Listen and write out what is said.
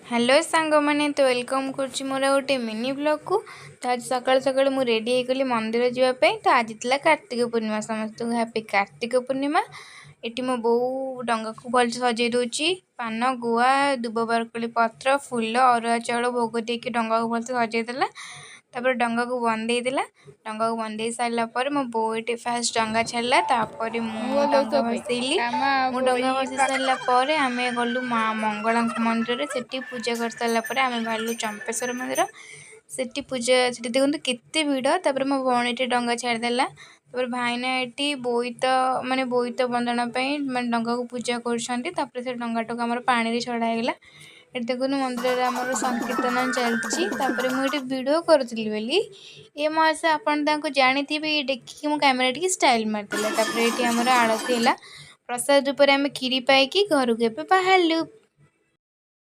Hello ସାଙ୍ଗମାନେ, ତ welcome କରୁଛି ମୋର ଗୋଟେ ମିନି ବ୍ଲଗ୍କୁ। ତ ଆଜି ସକାଳୁ ସକାଳୁ ମୁଁ ରେଡ଼ି ହେଇଗଲି ମନ୍ଦିର ଯିବା ପାଇଁ। ତ ଆଜି ଥିଲା କାର୍ତ୍ତିକ ପୂର୍ଣ୍ଣିମା। ସମସ୍ତଙ୍କୁ ହ୍ୟାପି କାର୍ତ୍ତିକ ପୂର୍ଣ୍ଣିମା। ଏଠି ମୋ ବୋଉ ଡଙ୍ଗାକୁ ଭଲସେ ସଜେଇ ଦେଉଛି। ପାନ, ଗୁଆ, ଦୁବ ବରକୋଳି ପତ୍ର, ଫୁଲ, ଅରୁଆ ଚାଉଳ ଭୋଗ ଦେଇକି ଡଙ୍ଗାକୁ ଭଲସେ ସଜେଇ ଦେଲା। ତାପରେ ଡଙ୍ଗାକୁ ବନ୍ଦେଇ ଦେଲା। ଡଙ୍ଗାକୁ ବନ୍ଦେଇ ସାରିଲା ପରେ ମୋ ବୋଉ ଏଠି ଫାଷ୍ଟ ଡଙ୍ଗା ଛାଡ଼ିଲା, ତାପରେ ମୁଁ ଡଙ୍ଗା ଭସେଇଲି। ମୁଁ ଡଙ୍ଗା ଭସେଇ ସାରିଲା ପରେ ଆମେ ଗଲୁ ମା ମଙ୍ଗଳାଙ୍କ ମନ୍ଦିରରେ। ସେଠି ପୂଜା କରିସାରିଲା ପରେ ଆମେ ବାହାରିଲୁ ଚମ୍ପେଶ୍ୱର ମନ୍ଦିର। ସେଠି ପୂଜା, ସେଠି ଦେଖନ୍ତୁ କେତେ ଭିଡ଼। ତାପରେ ମୋ ଭଉଣୀ ଏଠି ଡଙ୍ଗା ଛାଡ଼ିଦେଲା। ତାପରେ ଭାଇନା ଏଠି ବୋଇତ, ମାନେ ବୋଇତ ବନ୍ଦାଣ ପାଇଁ ମାନେ ଡଙ୍ଗାକୁ ପୂଜା କରୁଛନ୍ତି। ତାପରେ ସେ ଡଙ୍ଗାଟାକୁ ଆମର ପାଣିରେ ଛଡ଼ା ହେଇଗଲା। ଏଠି ଦେଖନ୍ତୁ, ମନ୍ଦିରରେ ଆମର ସଂକୀର୍ତ୍ତନ ଚାଲିଛି। ତାପରେ ମୁଁ ଏଠି ଭିଡ଼ିଓ କରୁଥିଲି ବୋଲି ଏ ମାସ ଆପଣ ତାଙ୍କୁ ଜାଣିଥିବେ, ଦେଖିକି ମୋ କ୍ୟାମେରା ଟିକେ ଷ୍ଟାଇଲ୍ ମାରିଦେଲା। ତାପରେ ଏଠି ଆମର ଆଳତି ହେଲା। ପ୍ରସାଦ ରୂପରେ ଆମେ କ୍ଷୀରି ପାଇକି ଘରକୁ ଏବେ ବାହାରିଲୁ।